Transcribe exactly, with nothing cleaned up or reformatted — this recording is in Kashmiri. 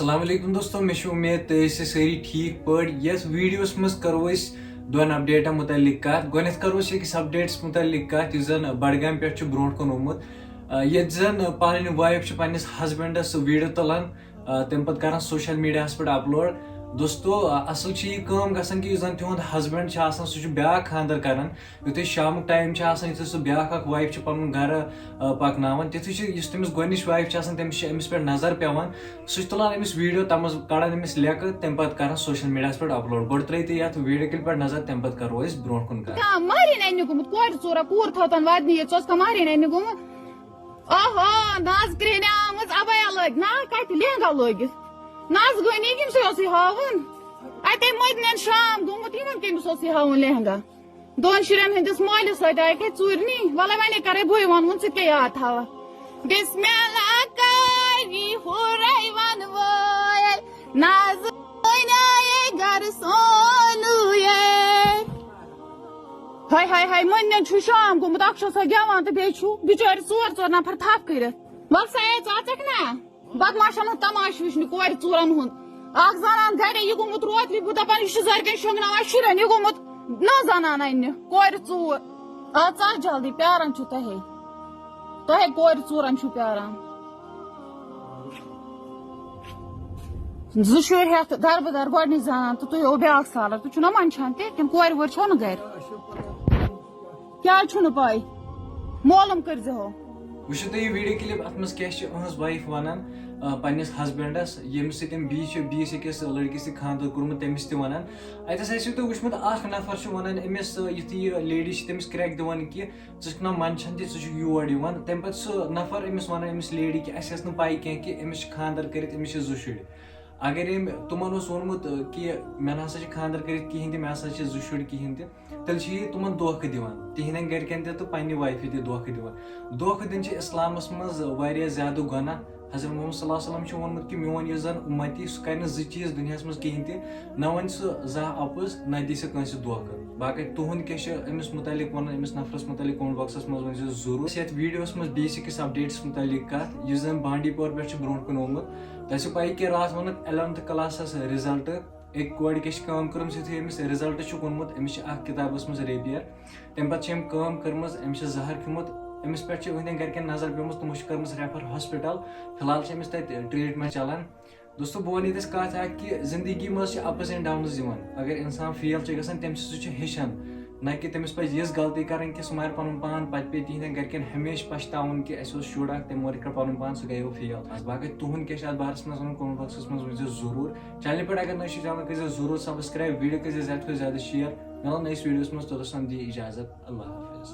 السلام علیکم دوستو، مےٚ چھِ اُمید تُہۍ ٲسِو سٲری ٹھیٖک پٲٹھۍ۔ یَتھ ویٖڈیوَس منٛز کَرو أسۍ دۄن اپڈیٹَن مُتعلِق کَتھ۔ گۄڈٕنٮ۪تھ کَرو أسۍ أکِس اپڈیٹَس مُتعلِق کَتھ، یُس زَن بڈگامہِ پٮ۪ٹھ چھُ برونٛٹھ کُن آمُت۔ آ، ییٚتہِ زَن پَنٕنۍ وایِف چھِ پنٛنِس ہسبنٛڈَس ویٖڈیو تُلان، آ، تَمہِ پَتہٕ کَران سوشل میٖڈیاہَس پٮ۪ٹھ اپلوڈ۔ دوستو، آ، اَصٕل چھِ یہِ کٲم گژھان کہِ یُس زَن تِہُنٛد ہسبنٛڈ چھُ آسان، سُہ چھُ بیٛاکھ خانٛدر کَران۔ یُتھُے شامُک ٹایم چھُ آسان، یُتھُے سُہ بیٛاکھ اکھ وایِف چھِ پَنُن گَرٕ، آ، پَکناوان، تِتھُے چھِ یُس تٔمِس گۄڈٕنِچ وایِف چھِ آسان، تٔمِس چھِ أمِس پٮ۪ٹھ نظر پٮ۪وان۔ سُہ چھُ تُلان أمِس ویٖڈیو، تَتھ منٛز کَڑان أمِس لیٚکہٕ، تَمہِ پَتہٕ کَران سوشل میٖڈیاہَس پٮ۪ٹھ اپلوڈ۔ گۄڈٕ ترٛٲیِو تُہۍ یَتھ ویٖڈیو کِلِپ پٮ۪ٹھ نظر، تَمہِ پَتہٕ کَرو أسۍ برونٛٹھ کُن کَتھ۔ کانٛہہ مہرِنۍ اَنہِ گوٚمُت کورِ ژوٗرا، کوٗر تھٲوتَن وَدنہِ ییٚتہِ، سُہ اوس کانٛہہ مہرِنۍ اَنہِ گوٚمُت۔ اوہو، ناز کرٛیٚہنیمٕژ، ابیا لٲگۍ، نا کَتہِ لہنگا لٲگِتھ؟ ناز گٔنی کٔمِس اوس یہِ ہاوُن؟ اَتے مٔدنٮ۪ن شام گوٚمُت، یِمَن کٔمِس اوس یہِ ہاوُن لہنگا؟ دۄن شُرٮ۪ن ہٕنٛدِس مٲلِس سۭتۍ آیہِ کَتہِ ژوٗرِ نی؟ وَلَے وَنے کَرَے بٕے وَنہٕ وُن، ژٕ تہِ کیٛاہ یاد تھاوَکھ؟ بسم اللہ کاری ہُرے وَنہٕ وٲلۍ، نازٕ بَنیٛایے گَرٕ سونُے۔ ہاے ہاے ہاے، مٔنٛدٮ۪ن چھُ شام گوٚمُت، اَکھ چھُ سۄ گٮ۪وان تہٕ بیٚیہِ چھُ بِچٲرۍ ژور ژور نفر تھپھ کٔرِتھ۔ وَلہٕ سا، ہے، ژٕ اَژَکھ نا؟ بدمعاشن ہُنٛد تماشہٕ وٕچھنہِ کورِ ژورن ہُنٛد۔ اکھ زنان گرے، یہِ گوٚمُت روتلہِ، بہٕ دپان، یہِ چھُ زرِ کٮ۪ن شۄنٛگناوان شُرٮ۪ن، یہِ گوٚمُت نٔو زنان اننہِ کورِ ژوٗر۔ آ، ژٕ آس جلدی، پیاران چھُ تۄہے۔ تۄہے کورِ ژورن چھُو پیاران۔ زٕ شُرۍ ہٮ۪تھ دربہٕ در گۄڈٕنِچ زنان تہٕ تُہۍ ہو بیٛاکھ سالر، تُہۍ چھُو نا منٛدچھان تہِ؟ کِنہٕ کورِ وورِ چھو نہٕ گرِ؟ کیٛازِ چھُو نہٕ پَے؟ معلوم کٔرۍزِ ہو۔ وٕچھِو تُہۍ یہِ ویٖڈیو کِلِپ، اَتھ منٛز کیٛاہ چھِ أہٕنٛز وایِف وَنان، آ، پنٛنِس ہسبنٛڈَس، ییٚمِس سۭتۍ أمۍ بیٚیہِ چھِ، بیٚیِس أکِس لٔڑکِس سۭتۍ خانٛدر کوٚرمُت، تٔمِس تہِ وَنان۔ اَتہِ ہسا ٲسِو تُہۍ وٕچھمُت، اَکھ نفر چھُ وَنان أمِس، آ، یُتھُے یہِ لیڈی چھِ تٔمِس کرٛٮ۪کھ دِوان کہِ ژٕ چھُکھ نا منٛدچھان تہِ، ژٕ چھُکھ یور یِوان۔ تَمہِ پَتہٕ سُہ نفر أمِس وَنان، أمِس لیڈی، کہِ اَسہِ ٲس نہٕ پَے کینٛہہ کہِ أمِس چھِ خانٛدر کٔرِتھ، أمِس چھِ زٕ شُرۍ۔ اگر أمۍ تِمن اوس ووٚنمُت، آ، کہِ مےٚ نہ سا چھِ خانٛدر کٔرِتھ کِہیٖنۍ تہِ، مےٚ ہسا چھِ زٕ شُرۍ کِہیٖنۍ تہِ، تیٚلہِ چھِ یہِ تِمن دھوکہٕ دِوان، تِہنٛدٮ۪ن گرِکٮ۪ن تہِ تہٕ پننہِ وایفہِ تہِ دھوکہٕ دِوان۔ دھوکہٕ دیُن چھِ اسلامس منٛز واریاہ زیادٕ گۄناہ۔ حضرت محمد صلی اللہ علیہ وسلم چھُ ووٚنمُت کہِ میون یُس زن اُمتی، سُہ کرِ نہٕ زٕ چیٖز دُنیاہس منٛز کِہیٖنۍ تہِ، نہ وَنہِ سُہ زانٛہہ اَپُز، نہ دِ سُہ کٲنٛسہِ دھوکہٕ۔ باقٕے تُہُنٛد کیٛاہ چھُ أمِس مُتعلِق وَنُن، أمِس نفرس مُتعلِق comment boxس منٛز ؤنۍزیو ضروٗر۔ أسۍ یَتھ ویٖڈیوَس منٛز بیٚیِس أکِس updateس مُتعلِق کَتھ، یُس زَن بانڈی پور پٮ۪ٹھ چھُ برونٛٹھ کُن آمُت۔ تۄہہِ چھِ پَیی کہِ راتھ ووٚنُکھ eleventh classس result، أکۍ کورِ کیٛاہ چھِ کٲم کٔرمٕژ، یُتھُے أمِس result چھُکھ اوٚنمُت، أمِس چھِ اَکھ کِتاب ٲسمٕژ ریپیر، تَمہِ پَتہٕ چھِ أمۍ کٲم کٔرمٕژ، أمِس چھِ زَہر کھیوٚمُت، أمِس پٮ۪ٹھ چھِ أہٕنٛدٮ۪ن گَرِکٮ۪ن نظر پیٚمٕژ، تِمو چھِ کٔرمٕژ refer hospital، فی الحال چھِ أمِس تَتہِ treatment چَلان۔ دوستو، بہٕ وَنہٕ ییٚتہِ اَسہِ کَتھ اَکھ کہِ زِندگی منٛز چھِ ups and downs یِوان۔ اگر اِنسان fail چھُ گژھان، تَمہِ سۭتۍ سُہ چھُ ہیٚچھان، نہ کہِ تٔمِس پَزِ یِژھ غلطی کَرٕنۍ کہِ سُہ مارِ پَنُن پان۔ پَتہٕ پیٚیہِ تِہِنٛدٮ۪ن گَرِکٮ۪ن ہمیشہِ پَشتاوُن کہِ اَسہِ اوس شُر اَکھ، تٔمۍ مٲرِکھ پَنُن پان، سُہ گٔیو fail۔ باقٕے تُہُنٛد کیٛاہ چھُ اَتھ بارَس منٛز وَنُن، comment boxس منٛز ؤنۍزیو ضروٗر۔ Channelہِ پٮ۪ٹھ اگر نٔے چھِو، channel کٔرۍزیو ضروٗر subscribe، video کٔرۍزیو زیادٕ کھۄتہٕ زیادٕ share۔ مِلو نٔیِس ویٖڈیوَس منٛز، توٚتَس تام دِیِو اِجازت، اللہ حافظ۔